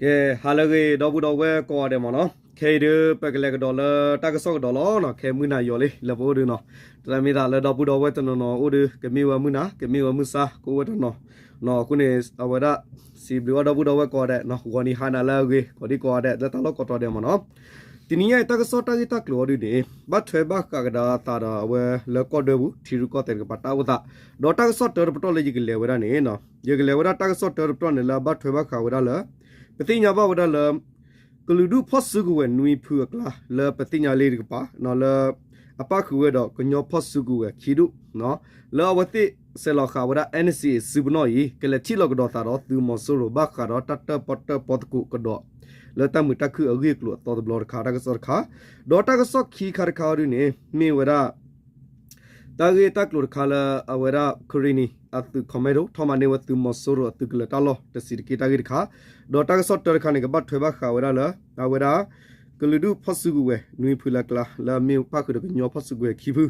ကဲ ဟါလၢအဂ့ၤ ဒီပုၢ်ဒီဝဲၢ်ကိးဂၤဒဲးမ့ၢ်နီၤ, ခဲအံၤဒုး ပကလဲၤကဒီးလၢတၢ်ကစီၣ်ကဒီးလီၤနီၤ, ခဲမုၢ်နၤယီၤလံ လၢပအိၣ်ဒုးနီၤ, တၢ်မ့ၢ်သးလၢဒီပုၢ်ဒီဝဲၢ်တနီၤနီၤအိၣ်ဒုး ကမ့ၢ်ဝဲမုၢ်နၤ ကမ့ၢ်ဝဲမုၢ်ဆါ ကအိၣ်ဝဲတနီၤနီၤ, အဃိန့ၣ် အဝဲဒၣ် စံးဘျုးအီၤဒီပုၢ်ဒီဝဲၢ်ကိးဂၤဒဲးနီၤ, ဂီၤနံၤဟါနၤလၢအဂ့ၤ ကိးဒံကိးဂၤဒဲး လၢတၢ်လီၢ်ကိးတီၤဒဲးမ့ၢ်နီၤ, တနံၤညါအံၤ တၢ်ကစီၣ်တၢ်ဂ့ၢ်တၢ်ကျိၤအီၤဒုးန့ၣ် ဘၣ်ထွဲဘၣ်ဃးကဒါအသးဒီးအဝဲလၢကီၢ်ဒၢပူၤ ထံရူၢ်ကီၢ်သဲးတကပၤတၢ်အိၣ်သး, ဒီးတၢ်ကစီၣ်တၢတပတီၢ်လၢယကလဲၤဝဲဒၣ်န့ၣ်နီၤ, ယကလဲၤဝဲဒၣ်တၢ်ကစီၣ်တၢတပတီၢ်န့ၣ်လၢအဘၣ်ထွဲဘၣ်ဃးဝဲဒၣ်လၢ ပသ့ၣ်ညါဘၣ်ဝဲဒၣ်လၢ ကလုာ်ဒူၣ်ဖီၣ်စုကဝဲၤနွံဖုအကျါ လၢပသ့ၣ်ညါလံတကပၤ လၢ အပၣ်ဃုာ်ဝဲဒီးကညီဖီၣ်စုကဝဲၤခံဒူၣ် လၢအဝဲသ့ၣ်ဆဲးလီၤဃာ်ဝဲဒၣ် NCA စုပနီၣ်အံၤ ကလဲၤထံၣ်လိာ်ကဒီးသးဒီးသုးမီၤစိရိၤ ဘၣ်ဃးဒီးတၢ်တၢၣ်ပီၣ်တၢၣ်ပီသကိးကဒီး လၢတၢ်မုာ်တၢ်ခုၣ်အဂ့ၢ်အကျိၤအသီတဘျီတခါ တၢ်ကစီၣ်တခါ, ဒီးတၢ်ကစီၣ်ခံခါတခါအီၤဒုးန့ၣ် မ့ၢ်ဝဲဒၣ် တၢ်ဂ့ၢ်တၢ်ကျိၤတခါလၢအဝဲဒၣ် ကရံၣ်နံၣ် အသုး commando ထီၣ်မၤန့ၢ်ဝဲသုးမီၤစိရိၤအသုးကလၢၤတၢ်လီၢ်တဆံးတက့ၢ်တၢ်ဂ့ၢ်တခါ, ဒီးတၢ်ကစီၣ်တၢတခါန့ၣ် ကဘၣ်ထွဲဘၣ်ဃးဝဲဒၣ်လၢ အဝဲဒၣ် ကလုာ်ဒူၣ်ဖီၣ်စုကဝဲၤနွံဖုလၢအကျါ လၢအမ့ၢ်ပၣ်ဃုာ်ဒီးကညီဖီၣ်စုကဝဲၤခံဖု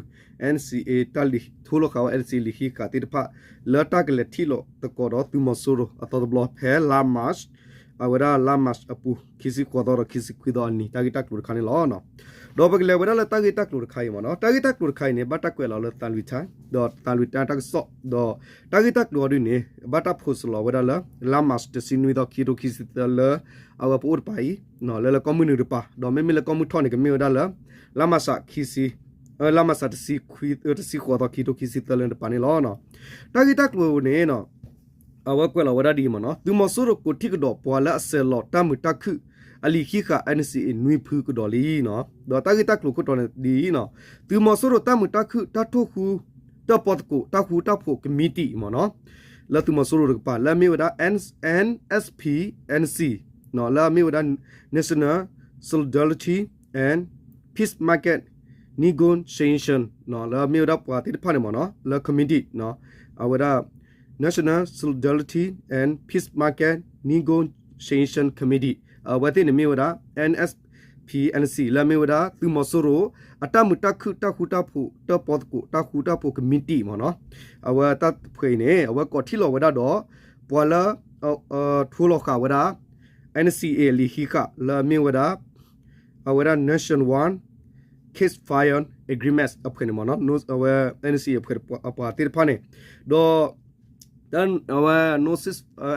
NCA တၢ်လံာ်ထိလိာ်ဃာ်ဝဲ NCA လံာ်ဃံးဃာ်သ့ၣ်တဖၣ် လၢတၢ်ကလဲၤထံၣ်လိာ်သကိးဒီးသုးမီၤစိရိၤအသီတဘျီဖဲလါ March အဝဲဒၣ်လါ March အပူၤ ခံဆံဃိးသီဒီးခံဆံခွံသီအနံၤ တၢ်ဂ့ၢ်တၢ်ကျိၤတခါန့ၣ်လီၤ. ဒီးပကလဲၤဝဲဒၣ်လၢတၢ်ဂ့ၢ်တၢ်ကျိၤတခါအံၤမ့ၢ်နီၤ, တၢ်ဂ့ၢ်တၢ်ကျိၤတခါအံၤန့ၣ် ဘၣ်တၢ်ကွဲးလီၤလၢသံလွံၢ်ထၢၣ် ဒီးသံလွံၢ်ထၢၣ်တၢ်ကစီၣ် ဒီးတၢ်ဂ့ၢ်တၢ်ကျိၤအီၤဒုးန့ၣ် ဘၣ်တၢ်ဖိးစလီၤဝဲဒၣ်လၢ လါ March တဆံနွံသီ ခံထိခံဆံသၢလၢ အဝဲပအိၣ်တပၤအံၤ လၢလၢကီၢ်မုၢ်နုာ်တပၤ ဒီးမ့မ့ၢ်လၢကီၢ်မုၢ်ထီၣ်န့ၣ် ကမ့ၢ်ဝဲဒၣ်လၢ လါ March ခံဆံ လါ March တဆံခွံ တဆံဃိးသီ ခံထိခံဆံသၢလၢတပၤန့ၣ်လီၤ. တၢ်ဂ့ၢ်တၢ်ကျိၤန့ၣ် အဝဲကွဲးလီၤဝဲဒၣ်ဒ်အံၤမ့ၢ်နီၤ, သုးမီၤစိရိၤကိးထံၣ်ကဒီးပှၤလၢအဆဲးလီၤတၢ်မုာ်တၢ်ခုၣ် အလံာ်ဃံးဃာ် NCA နွံဖုကဒီးလံနီၤ, ဒီးတၢ်ဂ့ၢ်တၢ်ကျိၤခိၣ်တီန့ၣ်ဒ်အံၤနီၤ, သုးမီၤစိရိၤတၢ်မုာ်တၢ်ခုၣ် တၢ်ထိၣ်ဃူ တၢၣ်ပီသကိး တၢ်ဃူတၢ်ဖိးကမံးတံာ်မ့ၢ်နီၤ, လၢသုးမီၤစိရိၤတကပၤ လၢအမ့ၢ်ဝဲဒၣ် NSPNC လၢအမ့ၢ်ဝဲဒၣ် National Solidarity and Peace Market Negotiation လၢအမ့ၢ်ဝဲဒၣ်ပှၤသ့ၣ်တဖၣ်န့ၣ်မ့ၢ်နီၤ လၢ committee အဝဲဒၣ် National Solidarity and Peace Market Negotiation Committee အဝဲသ့ၣ်န့ၣ်မ့ၢ်ဝဲဒၣ် NSPNC လၢအမ့ၢ်ဝဲဒၣ် သုးမီၤစိရိၤ အတၢ်မုာ်တၢ်ခုၣ် တၢ်ဃူတၢ်ဖိး တၢၣ်ပီသကိး တၢ်ဃူတၢ်ဖိးကမံးတံာ်မ့ၢ်နီၤ, အဝဲတၢ်တဖုအံၤန့ၣ် အဝဲကိးထံၣ်လိာ်ဝဲဒၣ်ဒီး ပှၤလၢ ထိလိာ်ဃာ်ဝဲဒၣ် NCA အလံာ်ဃံးဃာ် လၢအမ့ၢ်ဝဲဒၣ် အဝဲဒၣ် Nationwide Ceasefire Agreement အဖုန့ၣ်မ့ၢ်နီၤ, အဝဲ NCA အဖုအပှၤသ့ၣ်တဖၣ်န့ၣ်, ဒီး အဝဲ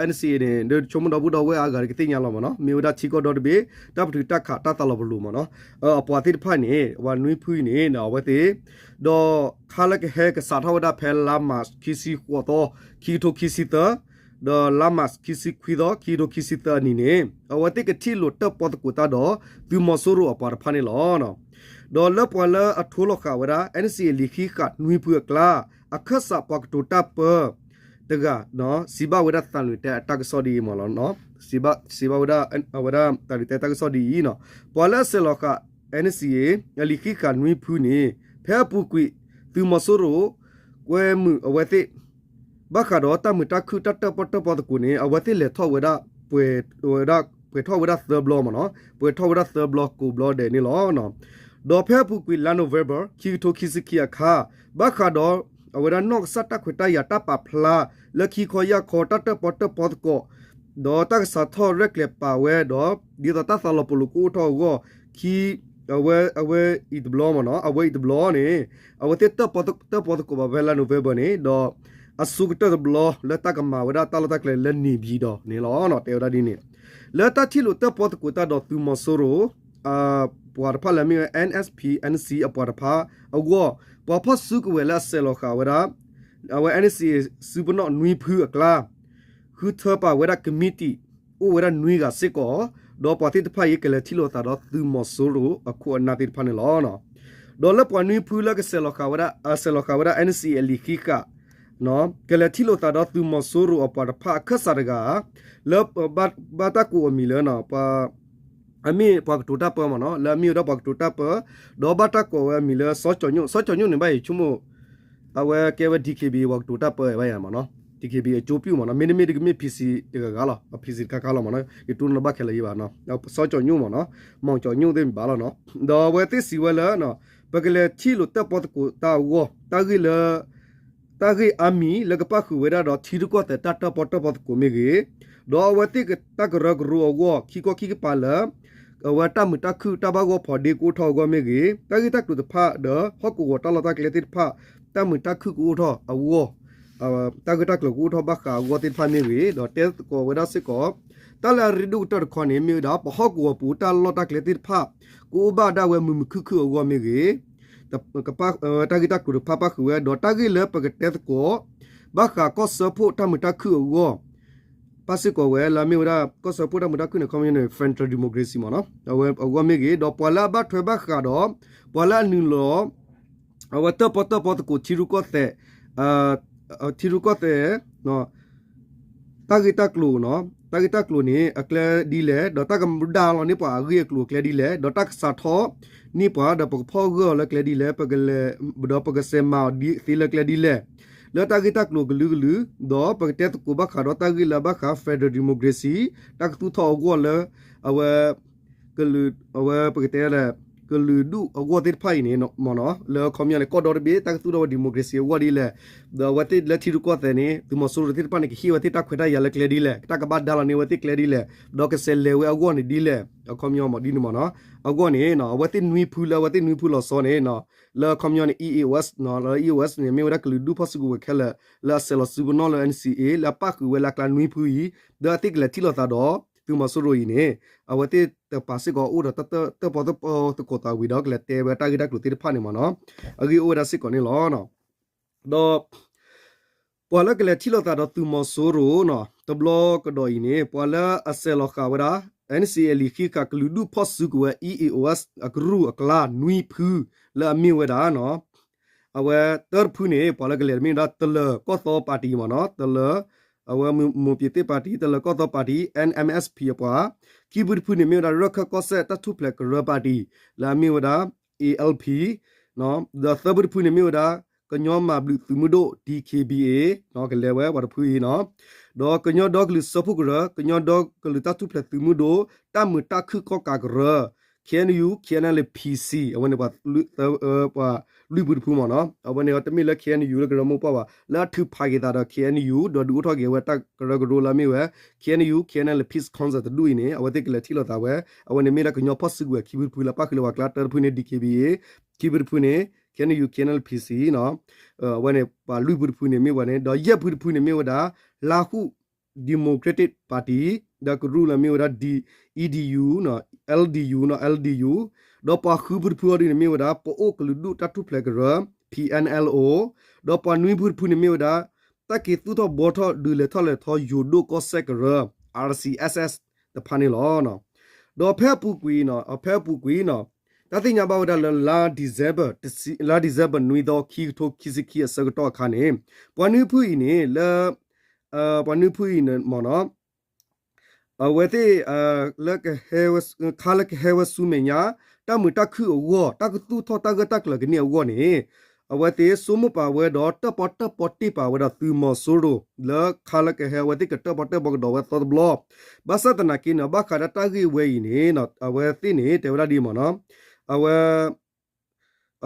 NCA န့ၣ် ဒ်ဆိကမိၣ်ဒီပုၢ်ဒီဝဲၢ်အါဂၤကသ့ၣ်ညါလီၤမ့ၢ်နီၤ, မ့ၢ်ဝဲဒၣ်ထံကီၢ်ဒီတဘ့ၣ် တၢ်ပတုာ်တၢ်ခးတၢ်သးလီၤပလိာ်မ့ၢ်နီၤ, အပှၤသ့ၣ်တဖၣ်န့ၣ် ပှၤနွံဖုအံၤန့ၣ် အဝဲသ့ၣ် ဒီးခါလၢကဟဲကစးထီၣ်ဝဲဒၣ်ဖဲလါ March ခံဆံဃိးသီ ခံကထိခံဆံသၢ ဒီးလါ March ခံဆံခွံသီ ခံကထိခံဆံသၢအနံၤန့ၣ် အဝဲသ့ၣ်ကထံၣ်လိာ်တၢၣ်ပီသကိးတၢ်ဒီး သုးမီၤစိရိၤအပှၤတဖၣ်န့ၣ်လီၤ. ဒီးလၢပှၤလၢအထိလိာ်ဃာ်ဝဲဒၣ် NCA လံာ်ဃံးဃာ်နွံဖုအကျါ အခၢၣ်စးပှၤကတိၤတၢ်ပၢ တဂၤ စံးဘၣ်ဝဲဒၣ်သံလွံၢ်တဲအတၢ်ကစီၣ်ဒ်အံၤမ့ၢ်နီၤ, စံးဘၣ်ဝဲဒၣ် အဝဲဒၣ်သံလွံၢ်တဲတၢ်ကစီၣ်ဒ်အံၤနီၤ, ပှၤလၢအဆဲးလီၤဃာ် NCA အလံာ်ဃံးဃာ်နွံဖုန့ၣ် ဖဲအပူၤကွံာ် သုးမီၤစိရိၤ ကွဲမုာ်အဝဲသ့ၣ် ဘၣ်ဃးဒီးတၢ်မုာ်တၢ်ခုၣ်တၢ်တၢၣ်ပီၣ်တၢၣ်ပီသကိးန့ၣ် အဝဲသ့ၣ်လဲၤထီၣ်ဝဲဒၣ် ပှဲၤထီၣ်ဝဲဒၣ်သၢဘျီမ့ၢ်နီၤ, ပှဲၤထီၣ်ဝဲဒၣ်သၢဘျီကိးဘျီဒဲးန့ၣ်လီၤ. ဒီးဖဲအပူၤကွံာ်လါ November ခံကထိခံဆံခံအခါ ဘၣ်ဃးဒီး အဝဲဒၣ်နီၢ်ကစၢ်တၢ်ခွဲးတၢ်ယာ်တၢ်ပာ်ဖျါ လၢခံခီယၢ်ခီတၢ်တၢၣ်ပီၣ်တၢၣ်ပီသကိး ဒီးတၢ်ကစးထီၣ်ရဲၣ်ကျဲၤပာ်ဝဲဒီး ဒ်သိးတၢ်သးလီၤပလိာ်ကအိၣ်ထီၣ်အဂီၢ် ခံ အဝဲ အဝဲအံၤတဘျီမ့ၢ်နီၤ, အဝဲအံၤတဘျီန့ၣ် အဝဲသ့ၣ်တၢၣ်ပီၣ်တၢၣ်ပီသကိးဘၣ်ဖဲလါ November န့ၣ် ဒီးအဆိကတၢၢ်တဘျီလၢတၢ်ကမၤဝဲဒၣ်တၢ်လီၢ်တၢ်ကျဲလၢ နေပြည်တော် န့ၣ်လီၤ. တဲဝဲဒၣ်ဒ်န့ၣ် လၢတၢ်ထံၣ်လိာ်တၢၣ်ပီသကိးတၢ်ဒီးသုးမီၤစိရိၤ ပှၤတဖၣ်လၢအမ့ၢ်ဝဲ NSPNC အပှၤတဖၣ်အဂီၢ် ပှၤဖီၣ်စုကဝဲၤလၢအဆဲးလီၤဃာ်ဝဲဒၣ် အဝဲ NCA စုပနီၣ်နွံဖုအကျါ ဃုထၢပာ်ဝဲဒၣ်ကမံးတံာ် အိၣ်ဝဲဒၣ်နွံဂၤစ့ၢ်ကီး, ဒီးပှၤသ့ၣ်တဖၣ်အံၤ ကလဲၤထံၣ်လိာ်သးဒီးသုးမီၤစိရိၤအခိၣ်အနၢ်သ့ၣ်တဖၣ်န့ၣ်လီၤ. ဒီးလၢပှၤနွံဖုလၢကဆဲးလီၤဃာ်ဝဲဒၣ် အဆဲးလီၤဃာ်ဝဲဒၣ် NCA အလံာ်ဃံးဃာ် ကလဲၤထံၣ်လိာ်သးဒီးသုးမီၤစိရိၤအပှၤတဖၣ်အခၢၣ်စးတဂၤ လၢ ဘၣ်တၢ်ကိးအမံၤလၢ ပှၤ အမ့ၢ်ပှၤကတိၤတၢ်ပၢမ့ၢ်နီၤ, လၢအမ့ၢ်ဝဲဒၣ်ပှၤကတိၤတၢ်ပၢ, ဒီးဘၣ်တၢ်ကိးဝဲအမံၤလၢစီၤကၠီၤညိၣ်, စီၤကၠီၤညိၣ်န့ၣ် ဘၣ်ယဆိကမိၣ် အဝဲကဲဝဲ DKBA ပှၤကတိၤတၢ်ပၢဘၣ်ယၤမ့ၢ်နီၤ, DKBA အကျိုးပြုမ့ၢ်နီၤ, မ့တမ့ၢ်တကမ့ၢ် PC တဂၤဂၤလီၤ, PC တခါခါလီၤမ့ၢ်နီၤ, ယတိၢ်နီၣ်ဘၣ်ခဲလၢာ်ယဘၣ်နီၤ, စီၤကၠီၤညိၣ်မ့ၢ်နီၤ, မီၤကၠီၤညိၣ်သ့ၣ်မ့ၢ်ဘၣ်လီၤနီၤ, ဒီးအဝဲသ့ၣ်စံးဝဲလၢ ပကလဲၤထံၣ်လိာ်တၢၣ်ပီသကိးတၢ်အဂီၢ် တၢ်ဂ့ၢ်လၢ တၢ်ဂ့ၢ်အါမံၤလၢကပၣ်ဃုာ်ဝဲဒၣ်ဒီးထံရူၢ်ကီၢ်သဲးတၢ်တၢၣ်ပီၣ်တၢၣ်ပီသကိးမ့ၢ်ဂ့ၤ, ဒီးအဝဲသ့ၣ်တၢ်ကရၢကရိအဂီၢ် ခံခီခံကပၤလၢ အဝဲတၢ်မုာ်တၢ်ခုၣ်တၢ်ဘၣ်ဂီၢ်ဖီဒ့ကအိၣ်ထီၣ်အဂီၢ်မ့ၢ်ဂ့ၤ, တၢ်ဂ့ၢ်တၢ်ကျိၤတဖၣ်ဒီးဟီၣ်ကဝီၤတၢ်လီၢ်တၢ်ကျဲသ့ၣ်တဖၣ် တၢ်မုာ်တၢ်ခုၣ်ကအိၣ်ထီၣ်အဂီၢ် တၢ်ဂ့ၢ်တၢ်ကျိၤကအိၣ်ထီၣ်ဘၣ်ဃးအဂီၢ်သ့ၣ်တဖၣ်မ့ၢ်ဂ့ၤ, ဒီးတဲသကိးဝဲဒၣ်စ့ၢ်ကီး တၢ်လၢအရ့ဒိၣ်ကတၢၢ်တခီန့ၣ် မ့ၢ်ဝဲဒၣ် ပဟီၣ်ကဝီၤပူၤတၢ်လီၢ်တၢ်ကျဲသ့ၣ်တဖၣ် ကအိၣ်ဘၣ်ဒၣ်ဝဲမုာ်မုာ်ခုၣ်ခုၣ်အဂီၢ်မ့ၢ်ဂ့ၤ, တၢ်ဂ့ၢ်တၢ်ကျိၤတဖၣ်ပၣ်ဃုာ်ဝဲ ဒီးတၢ်ဂ့ၢ်လၢပကတဲသကိး ဘၣ်ဃးကီၢ်စၢဖှိၣ်တၢ်မုာ်တၢ်ခုၣ်အဂီၢ် ပၣ်စ့ၢ်ကီးဝဲလၢအမ့ၢ်ဝဲဒၣ် ကီၢ်စၢဖှိၣ်တၢ်မုာ်တၢ်ခုၣ်န့ၣ် ခီပညီန့ၣ် federal democracy မ့ၢ်နီၤ အဝဲအဂီၢ်မ့ၢ်ဂ့ၤ, ဒီးပှၤလၢအဘၣ်ထွဲဘၣ်ဃးဒီး ပှၤလၢအနုာ်လီၤ အဝဲတၢၣ်ပီၣ်တၢၣ်ပီသကိးထံရူၢ်ကီၢ်သဲး ထံရူၢ်ကီၢ်သဲး တၢ်ဂ့ၢ်တၢ်ကျိၤနီၤ တၢ်ဂ့ၢ်တၢ်ကျိၤန့ၣ် အကျဲဒ်လဲၣ်, ဒီးတၢ်ကမူဒါလီၤန့ၢ်ပှၤအဂ့ၢ်အကျိၤအကျဲဒ်လဲၣ်, ဒီးတၢ်ကစးထီၣ်န့ၢ်ပှၤ ဒီးပကဖီၣ်ဂၢၢ်အီၤလၢကျဲဒ်လဲၣ်, ဒီးပကစဲးမၤအီၤဒ်သ့လၢကျဲဒ်လဲၣ်, လၢတၢ်ဂ့ၢ်တၢ်ကျိၤကလုာ်ကလုာ်, ဒီးပကတဲသကိးဘၣ်ဃးဒီးတၢ်ဂ့ၢ်လၢအဘၣ်ဃး federal democracy တၢ်ကသူၣ်ထီၣ်အဂီၢ်လၢ အဝဲ ကလုာ် အဝဲပကတဲလၢ ကလုာ်ဒူၣ်အဂီၢ်သ့ၣ်တဖၣ်အံၤန့ၣ်မ့ၢ်နီၤ လၢအခီပညီန့ၣ် ကီၢ်ဒီတဘ့ၣ် တၢ်ကသူၣ်ထီၣ်ဝဲ democracy အဂီၢ်ဒ်လဲၣ်, ဒီးအဝဲသ့ၣ်လၢထံရူၢ်ကီၢ်သဲးန့ၣ် သုးမီၤစိရိၤသ့ၣ်တဖၣ်န့ၣ် ကဟ့ၣ်ဝဲသ့ၣ်တၢ်ခွဲးတၢ်ယာ်လၢကျဲဒ်လဲၣ်, တၢ်ကဘၣ်ဒါလီၤန့ၢ်ဝဲသ့ၣ်ကျဲဒ်လဲၣ်, ဒီးကစဲးလဲၤဝဲအဂီၢ်န့ၣ်ဒ်လဲၣ်, အခီပညီမ့ၢ်ဒ်န့ၣ်မ့ၢ်နီၤ, အဂီၢ်န့ၣ် အဝဲသ့ၣ်နွံဖုလၢအဝဲသ့ၣ်နွံဖုလီၤဆီန့ၣ် လၢအခီပညီန့ၣ် EAOs လၢ EAOs န့ၣ် မ့ၢ်ဝဲဒၣ်ကလုာ်ဒူၣ်ဖီၣ်စုကဝဲၤခဲလၢာ် လၢအဆဲးလီၤစုပနီၣ်လၢ NCA လၢအပၣ်ဃုာ်ဝဲလၢအကျါနွံဖုအံၤ, ဒီးအဝဲသ့ၣ်ကလဲၤထံၣ်လိာ်သးဒီး သုးမီၤစိရိၤအံၤန့ၣ် အဝဲသ့ၣ်တပာ်စ့ၢ်ကီးအိၣ်ဒီးတၢၣ်ပီၣ်တၢၣ်ပီသကိးသးဝံၤဒီးကလဲၤတဲဝဲတၢ်ဂ့ၢ်တၢ်ကျိၤသ့ၣ်တဖၣ်န့ၣ်မ့ၢ်နီၤ, အဂ့ၢ်အိၣ်ဝဲဒၣ်စ့ၢ်ကီးန့ၣ်လီၤ. ဒီး ပှၤလၢကလဲၤထံၣ်လိာ်သးဒီးသုးမီၤစိရိၤနီၤ တဘျီကဒီးအံၤန့ၣ် ပှၤလၢအဆဲးလီၤဃာ်ဝဲဒၣ် NCA လံာ်ဃံးဃာ်ကလုာ်ဒူၣ်ဖီၣ်စုကဝဲၤ EAOs အကရူၢ်အကျါနွံဖု လၢအမ့ၢ်ဝဲဒၣ် အဝဲတၢတဖုန့ၣ် ပှၤလၢကလဲၤမ့ၢ်ဝဲဒၣ် တလၢၤကီၢ်သီပၣ်တံၣ်မ့ၢ်နီၤ, တလၢၤ အဝဲမိၢ်ပၠ့ၤသ့ၣ်ပၣ်တံၣ် တလၢၤကီၢ်သီပၣ်တံၣ် N M S P အပှၤ, ခံဖုတဖုန့ၣ်မ့ၢ်ဝဲဒၣ် ရခၢၣ်ကီၢ်စဲၣ်တၢ်ထူၣ်ဖျဲးကရၢပၣ်တံၣ် လၢအမ့ၢ်ဝဲဒၣ် A L P ဒီးသၢဖုတဖုန့ၣ်မ့ၢ်ဝဲဒၣ် ကညီမၤဘျုးသုးမုၢ်ဒိၣ် D K B A ကလဲၤဝဲပှၤတဖုအံၤနီၤ, ဒီးကညီဒီကလုာ်စၢဖှိၣ်ကရၢ ကညီဒီကလုာ်တၢ်ထူၣ်ဖျဲးသုးမုၢ်ဒိၣ် တၢ်မုာ်တၢ်ခုၣ်ကီၢ်ကးကရၢ K N U K N L P C အဝဲန့ၣ် ပှၤလွံၢ်ဖုတဖုမ့ၢ်နီၤ, အဝဲန့ၣ်တမ့ၢ်လၢ K N U လၢကရၢမိၢ်ပှၢ်ဘၣ် လၢအထုးဖးက့ၤသးဒီး K N U ဒီးဒုးအိၣ်ထီၣ်က့ၤဝဲတၢ်ကရၢကရိလၢအမ့ၢ်ဝဲ K N U K N L Peace Council တဒူၣ်အံၤန့ၣ် အဝဲသ့ၣ်ကလဲၤထံၣ်လိာ်သးဝဲ, အဝဲန့ၣ်မ့ၢ်ဒၣ်ကညီဖီၣ်စုကဝဲၤခံဖုတဖုလၢပၣ်ဃုာ်လၢပှၤကျါ တၢတဖုန့ၣ် D K B A ခံဖုတဖုန့ၣ် K N U K N L P C နီၤ, အဝဲန့ၣ်ပှၤလွံၢ်ဖုတဖုန့ၣ်မ့ၢ်ဝဲန့ၣ် ဒီးယဲၢ်ဖုတဖုန့ၣ်မ့ၢ်ဝဲဒၣ် လါဟူၣ် Democratic Party ဒီးကရူၢ်လၢမ့ၢ်ဝဲဒၣ် E D U နီၤ L D U နီၤ L D U ဒီးပှၤဃုဖုတဖုအီၤဒ်န့ၣ်မ့ၢ်ဝဲဒၣ် ပအိၣ်ကလုာ်ဒူၣ်တၢ်ထူၣ်ဖျဲးကရၢ P N L O ဒီးပှၤနွံဖုတဖုန့ၣ်မ့ၢ်ဝဲဒၣ် တၢ်က့ၤသူၣ်ထီၣ်ဘှီထီၣ်ဒုးလဲၤထီၣ်လဲၤထီယိၤဒိၣ်ကီၢ်စဲၣ်ကရၢ R C S S တဖၣ်န့ၣ်လီၤ. ဒီးဖဲအပူၤကွံာ်နီၤ ဖဲအပူၤကွံာ်နီၤ တၢ်သ့ၣ်ညါဘၣ်ဝဲဒၣ်လၢလါ December လါ December နွံသီ ခံကထိခံဆံခံအဆၢကတီၢ်အခါန့ၣ် ပှၤနွံဖုအံၤန့ၣ်လၢ ပှၤနွံဖုအံၤန့ၣ်မ့ၢ်နီၤ အဝဲသ့ၣ် လၢ ခါလၢကဟဲဝဲဆူမဲာ်ညါ တၢ်မုာ်တၢ်ခုၣ်အဂီၢ် တၢ်ကသူၣ်ထီၣ်တၢ်ဂၢၢ်တၢ်ကျၢၤကန့ၢ်အဂီၢ်န့ၣ် အဝဲသ့ၣ်ဆိကမိၣ်ပာ်ဝဲဒီးတၢၣ်ပီၣ်တၢၣ်ပီတ့ၢ်ပာ်ဝဲဒီးသုးမီၤစိရိၤ လၢခါလၢကဟဲအဝဲသ့ၣ်ကတၢၣ်ပီၣ်တၢၣ်ပီကဒီးဝဲသီတဘျီ ဘၣ်ဆၣ်သနာ်က့န့ၣ် ဘၣ်ဃးဒီးတၢ်ဂ့ၢ်ဝဲအံၤန့ၣ် အဝဲသ့ၣ်န့ၣ် တဲဝဲဒၣ်ဒ်အံၤမ့ၢ်နီၤ အဝဲ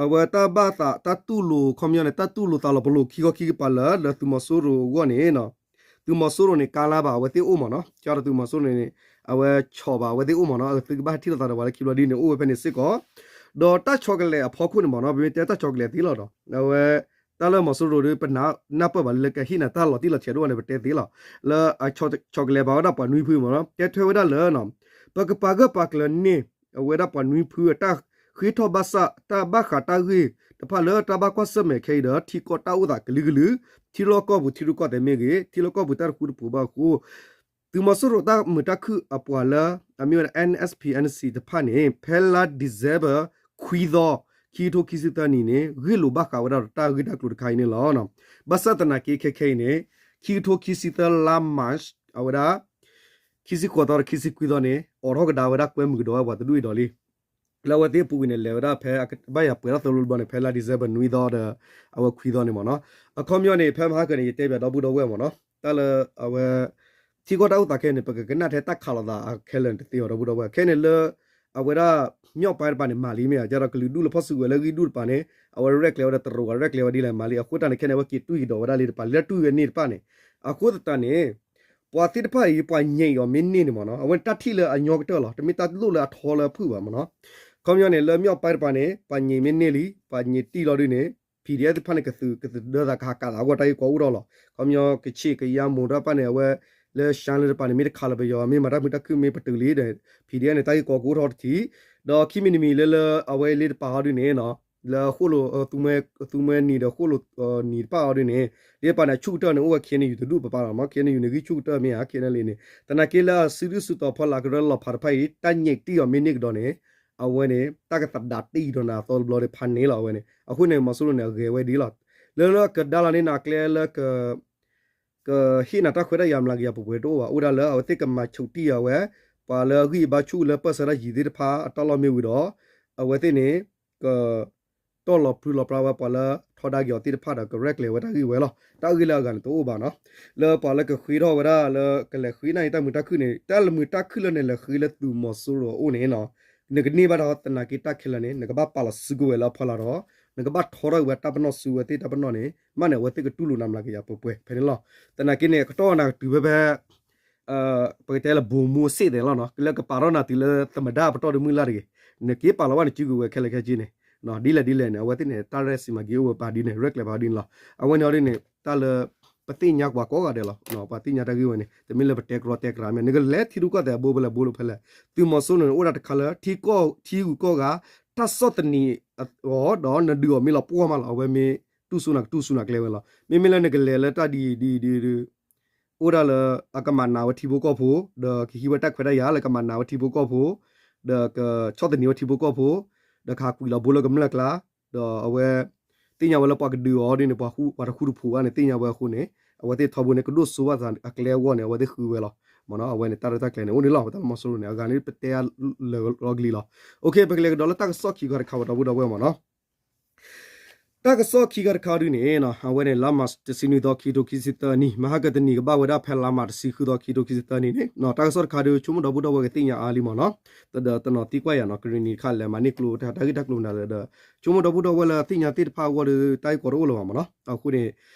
အဝဲတၢ်ဘၣ်သးတၢ်တူၢ်လိာ် ခီပညီန့ၣ် တၢ်တူၢ်လိာ်သးလီၤပလိာ်ခံခီခံကပၤလၢ လၢသုးမီၤစိရိၤအဂီၢ်န့ၣ် သုးမီၤစိရိၤန့ၣ် ကါလါဘၣ် အဝဲသ့ၣ်အိၣ်မ့ၢ်နီၤ ကဒီးသုးမီၤစိရိၤန့ၣ် အဝဲဆီၣ်ဘၣ် အဝဲသ့ၣ်အိၣ်မ့ၢ်နီၤ သုကဘၣ်ဟဲထံၣ်လိာ်သးဒီးပှၤလၢခံဘျီဒ်န့ၣ် အိၣ်ဝဲဖဲန့ၣ်စ့ၢ်ကီး ဒီးတၢ်ဆီတလဲအဖီခိၣ်န့ၣ်မ့ၢ်နီၤ ပမ့ၢ်တဲတၢ်ဆီတလဲသ့လီၤဒီး အဝဲ တၢ်လၢမီၤစိရိၤဒီး ပနၢ်ပၢၢ်ဘၣ်လၢကဟ့ၣ်နၤတၢ်လီၤတံၢ်လီၤဆဲးဒိၣ်န့ၣ် ပတဲသ့လီၤ လၢအဆီတလဲဘၣ်ဝဲဒၣ်ပှၤနွံဖုမ့ၢ်နီၤ တဲထွဲဝဲဒၣ်လၢ ပကပာ်ဂၢၢ်ပာ်ကျၢၤန့ၢ် အဝဲဒၣ်ပှၤနွံဖုအတၢ်ဃ့ထီၣ်ဘၣ်ဆၣ် တၢ်ဘၣ်ဃးတၢ်ဂ့ၢ်တဖၣ်လၢတၢ်ဘၣ်ကွၢ်ဆၢၣ်မဲာ်ခဲအံၤဒီး ထံကီၢ်တၢ်အိၣ်သးကလုာ်ကလုာ် ထံလီၢ်ကီၢ်ပူၤထံရူၢ်ကီၢ်သဲးမ့ၢ်ဂ့ၤ ထံလီၢ်ကီၢ်ပူၤတၢ်တဃူတဖိးဘၣ်အဃိ သုးမီၤစိရိၤတၢ်မုာ်တၢ်ခုၣ်အပှၤလၢ အမ့ၢ်ဝဲဒၣ် N S P N C တဖၣ်န့ၣ် ဖဲလါ December ခွံသီ ခံကထိခံဆံသၢနံၣ်န့ၣ် ဂ့ၢ်လိာ်ဘၣ်ဃးဝဲဒၣ်ဒီးတၢ်ဂ့ၢ်တၢ်ကျိၤတခါအံၤန့ၣ်လီၤ. ဘၣ်ဆၣ်သနာ်က့ခဲခဲအံၤန့ၣ် ခံကထိခံဆံသၢလါ March အဝဲဒၣ် ခံဆံဃိးသီဒီးခံဆံခွံသီန့ၣ် အိးထီၣ်ကဒါဝဲဒၣ်ကွဲမုာ်ကဒီးဝဲပှၤတဒူၣ်အံၤဒီးလံ လၢအဝဲသ့ၣ်အပူၤကွံာ်န့ၣ် လဲၤဝဲဒၣ်ဖဲဘၣ်ယၤပှဲၤထီၣ်သၢဘျီတဘျီန့ၣ် ဖဲလါ December နွံသီဒီး အဝဲခွံသီန့ၣ်မ့ၢ်နီၤ. အခီပညီန့ၣ် ဖဲမဟါကၢန့ၣ် ယတဲဘၣ်ဒီပုၢ်ဒီဝဲၢ်မ့ၢ်နီၤ တၢ်လၢအဝဲ ထံကီၢ်တၢ်အိၣ်သးခဲအံၤန့ၣ် ပကကနၣ်ထဲတၢ်ခးလိာ်သးခဲလၢာ်န့ၣ်တသ့ဘၣ်ဒီပုၢ်ဒီဝဲၢ် ခဲအံၤန့ၣ်လၢ အဝဲဒၣ် မြောက်ပိုင်း တပၤန့ၣ် မၤလံမ့ၢ်ဧါ, ယဒီးကလုာ်ဒူၣ်လၢဖီၣ်စုကဝဲၤလၢဂံၢ်ဒူၣ်တပၤန့ၣ် အဝဲရဲၣ်ကျဲၤဝဲဒီးတရူး အရဲၣ်ကျဲၤဝဲဒ်လဲၣ်မၤလံ, အဃိသတးန့ၣ် ခဲန့ၣ် အဝဲက့ၤတွံၢ်ကဒီးဝဲဒၣ်လၢတပၤ လၢတွံၢ်ဝဲန့ၢ်တဖၣ်န့ၣ်, အဃိသတးန့ၣ် ပှၤသ့ၣ်တဖၣ်အံၤ ပှၤညံးအီၤမ့ၢ်န့ၢ်န့ၣ်မ့ၢ်နီၤ, အဝဲန့ၣ်တၢ်ထံၣ်လၢအညီကတၢၢ်လီၤ, တမ့ၢ်တၢ်လိၣ်လၢအထီလၢအဖုၣ်ဘၣ်မ့ၢ်နီၤ. ခီပညီန့ၣ် လၢ မြောက်ပိုင်း တပၤန့ၣ် ပှၤညံးမ့ၢ်န့ၢ်လံ, ပှၤညံးတံၢ်လီၤဒုးန့ၣ် PDF သ့ၣ်တဖၣ်န့ၣ် ကသုးကသဒၢသး ကဟးကးသးအဂီၢ် တၢ်ဂ့ၢ်ကီအိၣ်ထီၣ်လီၤ. ခီပညီ ကချ့ၣ် ကယါမူၤ တၢ်တဖၣ်န့ၣ် အဝဲလၢ ရှမ်း လၢတပၤန့ၣ် မ့ၢ်တခးလၢပယီၤ မ့ၢ်မၤတၢ်မုာ်တၢ်ခုၣ် မ့ၢ်ပတုာ်လံဒီး PDF န့ၣ် တၢ်ဂ့ၢ်ကီကအိၣ်ထီၣ်တထံၣ်, ဒီးခံမံၤတမံၤလၢလၢအဝဲလၢတပၤအီၤဒုးန့ၣ် လၢဃိၣ်လိာ် သူမွဲနံၤဒီးဃိၣ်လိာ်နံၤတဖၣ်အီၤဒုးန့ၣ် လၢတပၤန့ၣ် ဆူၣ်ကတၢၢ်န့ၣ် အိၣ်ဝဲ KNU တဒူၣ်ပပၢ်လီၤမ့ၢ်နီၤ, KNU န့ၣ် ဂံၢ်ဆူၣ်ကတၢၢ်မ့ၢ်ဧါ, KNLA န့ၣ် သနာ်က့လၢအစုဒုၣ်စုတီၤဖီလာ်ကရၢလီၤဖးတဖၣ်အံၤ တၢ်ညံးတံၢ်အီၤမ့ၢ်န့ၢ်ကဒီးန့ၣ် အဝဲန့ၣ် တၢ်ကသဒးတံၢ်ဒီးနၤအသီတဘျီဒီးဖးန့ၣ်လီၤ အဝဲန့ၣ်. အဃိန့ၣ် မီၤစိရိၤန့ၣ် အဂဲၤဝဲဒ်လီၤ. လၢလၢကဒါလီၤန့ၢ်နၤကျဲလၢ ကဟ့ၣ်နၤတၢ်ခွဲးတၢ်ယာ်မျးကယၤပှဲၤပှဲၤတအိၣ်ဘၣ်, အိၣ်ဒၣ်လၢအဝဲသ့ၣ်ကမၤဆူးတံၢ်အဝဲ ပှၤလၢအဂံၢ်အဘါဆူၣ်လၢပၢၢ်ဆၢတၢ်ယံၤသ့ၣ်တဖၣ်အတၢ်လီၢ်မ့ၢ်ဝံၤဒီး အဝဲသ့ၣ်န့ၣ် က တီၢ်လီၤပြံလီၤပြါဝဲပှၤလၢထီဒါက့ၤအီၤသ့ၣ်တဖၣ်ဒီး ကရဲၣ်ကျဲၤဝဲတၢ်ဂ့ၢ်ဝဲလီၤ. တၢ်ဂ့ၢ်လၢအဂၤန့ၣ်တအိၣ်ဘၣ်နီၤ. လၢပှၤလၢကဃ့ထီၣ်ဝဲဒၣ်လၢကလဲၤဃ့နၢ်အံၤတၢ်မုာ်တၢ်ခုၣ်န့ၣ် တၢ်မုာ်တၢ်ခုၣ်လၢနလဲၤဃ့လၢသုးမီၤစိရိၤအအိၣ်န့ၣ်နီၤ နကန့ၢ်ဘၣ်ဒီးသနာ်က့တၢ်ခဲလၢာ်န့ၣ် နကဘၣ်ပာ်လီၤစုကဝဲၤလၢအဖီလာ်ဒီး နကဘၣ်ထီထီၣ်ဝဲတၢ်ပနီၣ်စုဝဲသ့ၣ်တၢ်ပနီၣ်န့ၣ် မ့ၢ်န့ၣ် အဝဲသ့ၣ်ကတူၢ်လိာ်နၤမျးကယၤပှဲၤပှဲၤဖဲန့ၣ်လီၤ. သနာ်က့န့ၣ် ကတီၢ်နၤကတုၤဖဲဖဲ ပကတဲလၢ ဗိုလ်မှူး အဆင့်သ့ၣ်လီၤနီၤ လၢကပာ်ထီၣ်နၤတုၤလၢသမ္မတပတီၢ်တမုၢ်လၢ်တဂ့ၤ, နက့ၤပာ်လီၤဘၣ်နစုကဝဲၤခဲလၢာ်ခဲဆ့န့ၣ် ဒ်လဲၣ်ဒ်လဲၣ်န့ၣ် အဝဲသ့ၣ်န့ၣ် တၢ်ရဲၣ်စံးမၤက့ၤအိၣ်ဝဲပာ်ဒ်န့ၣ် ရဲၣ်ကျဲၤပာ်ဒ်န့ၣ်လီၤ. အဝဲန့ၣ်အီၤဒ်န့ၣ် တၢ်လၢ ပသ့ၣ်ညါပှၤကိးဂၤဒဲးလီၤ. ပှၤသ့ၣ်ညါတၢ်ဂ့ၢ်ဝဲန့ၣ် တမ့ၢ်လၢပတဲကြီတဲကြီမ့ၢ် နကလဲၤထံရူၢ်ကီၢ်သဲးအဘိဖဲလဲၣ်ဘိလိာ်ဖဲလဲၣ် သုးမီၤစိရိၤန့ၣ် အိၣ်ဒၣ်တခါလၢ ထံကီၢ်ထံဂုၤကီၢ်ဂၤ တၢ်ဆီၣ်သနံးအီၤ ဒီးနဒုးအီၤမ့ၢ်လီၤပှီၢ်မးလီၤ အဝဲမ့ၢ်တူၢ်စိနၤကတူၢ်စိနၤကျဲဝဲလီၤ. မ့မ့ၢ်လၢနကလဲၤလၢတၢ်ဒ်အံၤဒ်အံၤဒ် အိၣ်ဒၣ်လၢအကမၤနးဝဲထံဖိကီၢ်ဖိ ဒီးကဟံးဝဲတၢ်ခွဲးတၢ်ယာ်လၢကမၤနးဝဲထံဖိကီၢ်ဖိ ဒီးကဆီၣ်သနံးဝဲထံဖိကီၢ်ဖိ ဒီးကဟးကွံာ်လီၤဘိလၢကမျၢၢ်ကျါ ဒီးအဝဲ သ့ၣ်ညါဝဲလၢပှၤကဒုးအီၤဒ်န့ၣ် ပှၤတဃူတဖိးဘၣ်န့ၣ် သ့ၣ်ညါဝဲအဃိန့ၣ် အဝဲသ့ၣ်ထီဘိန့ၣ် ကဒိၣ်စိဝဲသးအကျဲအဂီၢ်န့ၣ် အဝဲသ့ၣ်ဃုဝဲလီၤ. မ့ၢ်နီၤ အဝဲန့ၣ် တၢ်ရဲၣ်တၢ်ကျဲၤန့ၣ် အိၣ်န့ၣ်လီၤ. ပတၢ်မီၤစိရိၤန့ၣ် အဂၤန့ၣ် ပတဲလၢာ်လီၤကလံၤလီၤ. ပကလဲၤကဒီးလၢတၢ်ကစီၣ်ခံခါတခါဝဲဒီပုၢ်ဒီဝဲၢ်မ့ၢ်နီၤ တၢ်ကစီၣ်ခံခါတခါဒုန့ၣ် အဝဲန့ၣ် လါမးတဆံနွံသီ ခံကထိခံဆံသၢနံၣ် မဟါကတနံၤကဘၣ်ဝဲဒၣ်ဖဲလါမးတဆံဃုသီ ခံကထိခံဆံသၢနံၣ်န့ၣ် တၢ်ကစီၣ်တခါဒု ဆိကမိၣ်ဒီပုၢ်ဒီဝဲၢ်ကသ့ၣ်ညါအါလံမ့ၢ်နီၤ ဒီးတနီၤသံကွၢ်ယၤနီၤ ကရံၣ်နံၤတခါလဲၤမၤန့ၢ်ကျိ တၢ်ဂ့ၢ်တၢ်ကျိၤမနုၤလဲၣ်ဒီး ဆိကမိၣ်ဒီပုၢ်ဒီဝဲၢ်လၢသ့ၣ်ညါသ့ၣ်တဖၣ်အဂီၢ်ဒီး တၢ်ဂ့ၢ်ကီတအိၣ်လၢၤဘၣ်မ့ၢ်နီၤ. အဃိန့ၣ်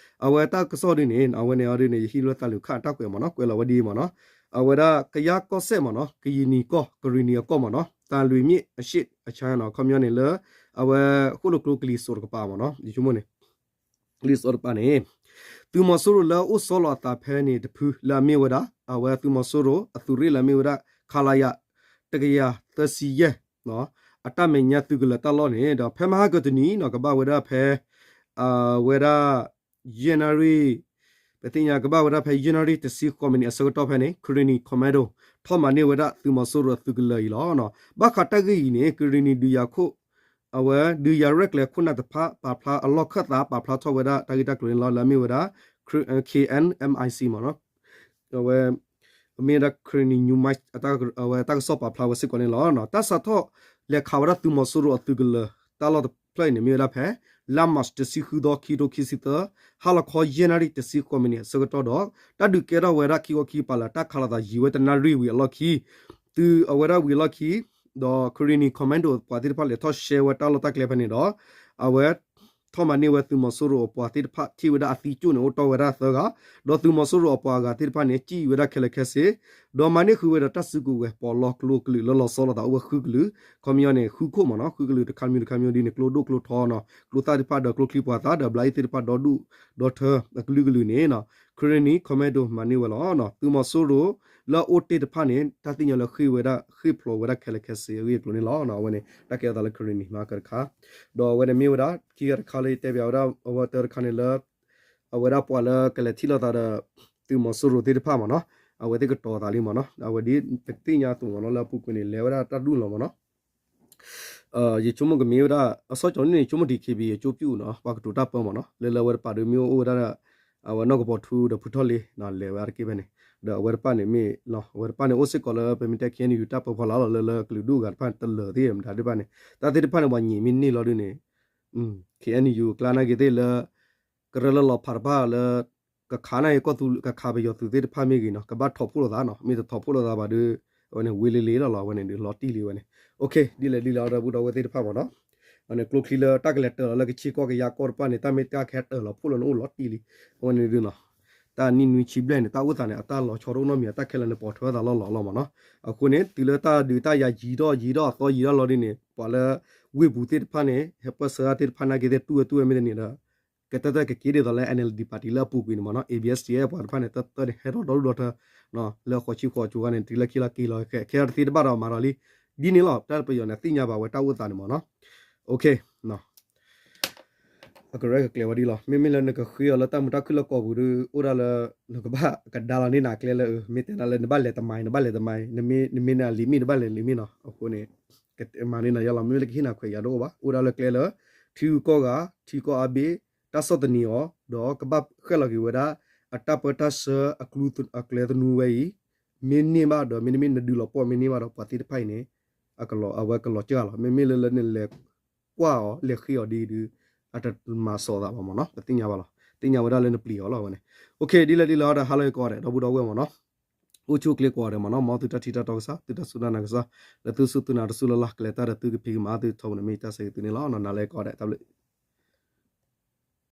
အဝဲတၢ်ကစီၣ်ဒုန့ၣ် အဝဲန့ၣ်အီၤဒုန့ၣ် ယဟံးလၢသးလုၣ်ခၣ်တၢ်ကွဲးမ့ၢ်နီၤ ကွဲးလီၤဝဲဒ်အံၤမ့ၢ်နီၤ အဝဲဒၣ်ကယါကီၢ်စဲၣ်မ့ၢ်နီၤ ကယံၤနံၤကီၢ် ကရံၣ်နံၤအကီၢ်မ့ၢ်နီၤ သံလွင်မြစ်အရှေ့အခြမ်းနီၤ ခီပညီန့ၣ်လၢ အဝဲဃိၣ်လိာ်ကျိကလံၤစိးတကပၤမ့ၢ်နီၤ ယဆိကမိၣ်န့ၣ် ကလံၤစိးတကပၤန့ၣ် သုးမီၤစိရိၤလၢအအိၣ်ဆီလီၤအသးဖဲန့ၣ်တဖုလၢအမ့ၢ်ဝဲဒၣ် အဝဲသုးမီၤစိရိၤအသုးရ့ၣ်လၢအမ့ၢ်ဝဲဒၣ် ခလရ တကယၤသၢဆံယဲၢ် အတၢ်မဲာ်ညါသုးကလၢၤတၢ်လီၢ်န့ၣ် ဒီးဖဲမဟါကတနံၤနီၤ ကဘၣ်ဝဲဒၣ်ဖဲ အဝဲဒၣ် ယဲၢ်နၣ်ရံၣ် ပသ့ၣ်ညါကဘၣ်ဝဲဒၣ်ဖဲ ယဲၢ်နၣ်ရံၣ်တဆံဃိးမံးနံးအဆၢကတီၢ်ဖဲန့ၣ် ကရံၣ်နံၤ commando ထီၣ်မၤန့ၢ်ဝဲဒၣ်သုးမီၤစိရိၤအသုးကလၢၤအံၤလီၤ. ဘၣ်ဃးတၢ်ဂ့ၢ်အံၤန့ၣ် ကရံၣ်နံၤဒုးယၤခိၣ် အဝဲဒုးယၤရဲၣ်ကျဲၤခိၣ်နၢ်တဖၣ် ပာ်ဖျါအလီၢ်ခၢၣ်သး ပာ်ဖျါထီၣ်ဝဲဒၣ်တၢ်ဂ့ၢ်တၢ်ကျိၤန့ၣ်လီၤ လၢအမ့ၢ်ဝဲဒၣ် K N M I C မ့ၢ်နီၤ အဝဲ မ့ၢ်ဝဲဒၣ် Karenni New Mike အဝဲတၢ်ကစီၣ်ပာ်ဖျါဝဲစ့ၢ်ကီးန့ၣ်လီၤ. တၢ်စးထီၣ်လဲၤခးဝဲဒၣ်သုးမီၤစိရိၤအသုးကလၢၤတၢ်လီၢ်တဖျၢၣ်အံၤန့ၣ် မ့ၢ်ဝဲဒၣ်ဖဲ လါမးတဆံဃုသီ ခံကထိခံဆံသၢ ဟါလီၤခီယဲၢ်နၣ်ရံၣ်တဆံဃိးမံးနံးအဆၢကတီၢ်ဒီး တၢ်ဒုးကဲထီၣ်ဝဲဒၣ်ခံခီခံကပၤလၢတၢ်ခးလိာ်သးယံၤဝဲတနၣ်ရံၣ်ဝံၤအလီၢ်ခံ သုးအဝဲဒၣ်ဝံၤအလီၢ်ခံ ဒီး Karenni Commando ပှၤသ့ၣ်တဖၣ်လဲၤထီၣ်ရှဲဝဲတၢ်လီၢ်တၢ်ကျဲဖဲန့ၣ်ဒီး အဝဲ ထီၣ်မၤန့ၢ်ဝဲသုးမီၤစိရိၤအပှၤသ့ၣ်တဖၣ်ထံၣ်ဝဲဒၣ်အသံကၠိၣ်န့ၣ် အိၣ်တီၢ်ဝဲဒၣ်သၢဂၤ, ဒီးသုးမီၤစိရိၤအပှၤအဂၤသ့ၣ်တဖၣ်န့ၣ် ကံၣ်ဝဲဒၣ်ခဲလၢာ်ခဲဆ့, ဒီးမၤန့ၢ်ဃုာ်ဝဲဒီးတၢ်စုကဝဲၤပီးလီၢ်ကျိကလုာ်လၢလီၤဆီလိာ်သး အိၣ်ဝဲဃုကလုာ်, ခီပညီန့ၣ် ဃုခိၣ်မ့ၢ်နီၤ, ဃုကလုာ်တခါမံၤတခါမံၤဒ်န့ၣ် ကျိဒိၣ်ကျိထီနီၤ, ကျိသၣ်သ့ၣ်တဖၣ်ဒီးကျိချံပှၤသၣ်ဒီးဘျးအံၤသ့ၣ်တဖၣ်ဒီဒူၣ်ဒီထၢအကလုာ်ကလုာ်န့ၣ် Karenni Commando မၤန့ၢ်ဝဲလီၤ. သုးမီၤစိရိၤလၢအအိၣ်တ့ၢ်တဖၣ်န့ၣ် တၢ်သ့ၣ်ညါလၢဃ့ၢ်ဝဲဒၣ် ဃ့ၢ်ဖျိးဝဲဒၣ်ခဲလၢာ်ခဲဆ့အဂ့ၢ်အကျိၤန့ၣ်လီၤ. အဝဲန့ၣ် တၢ်ကဲထီၣ်သးလၢ Karenni မၤကတခါ ဒီးအဝဲန့ၣ်မ့ၢ်ဝဲဒၣ် ခံခါတခါလၢယတဲပၠးဝဲဒၣ် အဝဲတၢ်တခါန့ၣ်လၢ အဝဲဒၣ်ပှၤလၢကလဲၤထံၣ်လိာ်သးဒီး သုးမီၤစိရိၤသ့ၣ်တဖၣ်မ့ၢ်နီၤ, အဝဲသ့ၣ်ကတီၤသးလံမ့ၢ်နီၤ, အဝဲဒ်ပသ့ၣ်ညါအသိးမ့ၢ်နီၤ လၢအပူၤကွံာ်န့ၣ်လဲၤဝဲဒၣ်တၢ်ဒူၣ်လီၤမ့ၢ်နီၤ. ယဆိကမိၣ်ကမ့ၢ်ဝဲဒၣ် အစီကီးန့ၣ် ယဆိကမိၣ် ဒီး ခ့ဘံၣ် အကၠိပျူၣ်နီၤ ပှၤကတိၤတၢ်ပၢမ့ၢ်နီၤ လၢလၢအဝဲတပၤဒုးမ့ၢ်အိၣ်ဝဲဒၣ် အဝဲနီၢ်ကပီၤထူဒီးဖုထီၣ်လ့ လဲၤဝဲအါတက့ၢ်ဖဲန့ၣ်, ဒီးအဝဲတပၤန့ၣ်မ့ၢ်လီၤ အဝဲတပၤန့ၣ်အိၣ်စ့ၢ်ကီးလၢပမ့ၢ်တဲ ခ့ၣ်အဲၣ်ယူၣ် တၢ်ပၢဖီလာ်လီၤ လၢလၢကလုာ်ဒူၣ်အဂၤတဖၣ်န့ၣ် တလၢာ်သ့ၣ်မတၤသ့ၣ်တဖၣ်န့ၣ် တၢ်သ့ၣ်တဖၣ်န့ၣ် ပှၤညံးမ့ၢ်န့ၢ်လီၤဒုးန့ၣ် ခ့ၣ်အဲၣ်ယူၣ် အကျါနာ်က့ၤသ့ၣ်လၢ ကရၢလၢလီၤဖးတဖၣ်လၢ ကခးနာ်က့ၤကီၢ်သူလ့ၤ ကခးပယီၤသုးသ့ၣ်တဖၣ်မ့ၢ်ဂ့ၤနီၤ ကဘၣ်ထီၣ်ဖှိၣ်လိာ်သးနီၤ မ့ၢ်တထီၣ်ဖှိၣ်လိာ်သးဘၣ်ဒီး အဝဲန့ၣ်ဝ့လ့လ့လီၤလီၤ အဝဲန့ၣ်ဒုးလီၤတံၢ်လံဝဲန့ၣ်. ဒ်လဲၣ်ဒ်လဲၣ်ဒီပုၢ်ဒီဝဲၢ်သ့ၣ်တဖၣ်မ့ၢ်နီၤ, အဝဲန့ၣ်ကျိချံလၢတၢ်ကလဲၤတၢၤလီၤလၢကဆ့ကီၢ်ကယၤကီၢ်တဖၣ်န့ၣ် တၢ်မ့ၢ်တၢ်ကဟဲတၢၤလီၤဖှိၣ်လီၤန့ၣ်အိၣ်လီၤတံၢ်လံ. အဝဲန့ၣ်ဒုးနီၤ တၢ်နံၣ်နွံဆံဘျဲၣ်န့ၣ် တၢ်အိၣ်သးန့ၣ် အတၢ်လီၤဆီတအိၣ်နီတမံၤ အတၢ်ခဲလၢာ်န့ၣ် ပိာ်ထွဲသးလီၤလီၤလီၤမ့ၢ်နီၤ. အဃိန့ၣ် တုၤလၢတၢ်ဒုးတၢ်ယၤယံၤထီၣ်ယံၤထီၣ်အသီယံၤထီၣ်လီၤဒ်န့ၣ် ပှၤလၢဝ့ၢ်ပူၤသ့ၣ်တဖၣ်န့ၣ် ဟဲပၢၢ်ဆှၢသ့ၣ်တဖၣ်နာ်က့သ့ၣ်တူၢ်ဝဲတူၢ်ဝဲမ့ၢ်တန့ၣ်ဒီး ကတၢၢ်တၢၢ်ကက့ၤဒ်သိးလၢ NLD party လၢအပူၤကွံာ်န့ၣ်မ့ၢ်နီၤ ABSDF ပှၤတဖၣ်န့ၣ် တၢၢ်တၢၢ်န့ၣ် ဟဲထီၣ်ဒီဒူၣ်ဒီထၢ လၢဃိးဆံဃိးကၠိဂၤန့ၣ် တုၤလၢခံလီၤက့ၤလီၤ ခဲအံၤတသ့တဘၣ်ဒီးမၤဒီးလံ. ဒ်န့ၣ်လီၤ တၢ်ပယီၤန့ၣ် သ့ၣ်ညါဘၣ်ဝဲတၢ်အိၣ်သးန့ၣ်မ့ၢ်နီၤ. အကရဲၣ်ကကျဲၤဝဲဒ်လီၤ. မ့မ့ၢ်လၢနကဃ့အီၤလၢတၢ်မုာ်တၢ်ခုၣ်လၢကီၢ်ပူၤဒီး အိၣ်ဒၣ်လၢ နကဘၣ်ကဒါလီၤန့ၢ်နၤကျဲလၢ မ့ၢ်တဲနၤလၢနဘၣ်လဲၤတမံၤ နဘၣ်လဲၤတမံၤ နမ့ၢ်နၤလံာ်မ့ၢ်နဘၣ်လဲၤလံာ်မ့ၢ်နီၤ. အဃိန့ၣ် ကမၤန့ၢ်နၤယါလီၤ မ့မ့ၢ်လၢကဟ့ၣ်နၤခွဲးယာ်ဒိၣ်အိၣ်ဘၣ် အိၣ်ဒၣ်လၢကျဲလၢ ထံဂုၤကီၢ်ဂၤ ထံကီၢ်အါဘ့ၣ် တၢ်ဆီၣ်သနံးအီၤ ဒီးကဘၣ်ဃဲၣ်လီၤက့ၤဝဲဒၣ် အတၢ်ပၢတၢ်ဆှၢအကျဲသနူဝဲအံၤ မ့ၢ်န့ၢ်ဘၣ်ဒီး မ့တမ့ၢ်နဒုးလီၤပှီၢ်မ့ၢ်န့ၢ်ဘၣ်ဒီး ပှၤသ့ၣ်တဖၣ်အံၤန့ၣ် အဝဲကလီၤစှၤလီၤ. မ့မ့ၢ်လၢလၢနလဲၤကွၢ်အီၤ လဲၤဃ့အီၤဒ်အံၤဒုး အတမၤစီၣ်သးဘၣ်မ့ၢ်နီၤ ပသ့ၣ်ညါဘၣ်လီၤ. သ့ၣ်ညါဝဲဒၣ်လၢနပျံၤအီၤလီၤဝဲန့ၣ်. အိၣ်ခ့ ဒ်လဲၣ်ဒ်လဲၣ်ဒီး ဟါလၢအဂ့ၤကိးဂၤဒဲး ဒီပုၢ်ဒီဝဲၢ်မ့ၢ်နီၤ အိၣ်ဆူၣ်အိၣ်ချ့ကိးဂၤဒဲးမ့ၢ်နီၤ မ်သုတၢ်ထံၣ်တၢ်တီကစၢ် သုတၢ်စူၢ်တၢ်နာ်ကစၢ် လၢသုစူၢ်သုနာ်တစူၢ်လၢ်လၢ် ကလဲၤတၢ်ဒီးသုကဖံးကမၤသုထီဘိန့ၣ် မ့ၢ်ယတၢ်ဆၢဂ့ၤသုန့ၣ်လီၤ. နၤလၢအဂ့ၤကိးဂၤဒဲး တၢ်ဘျုး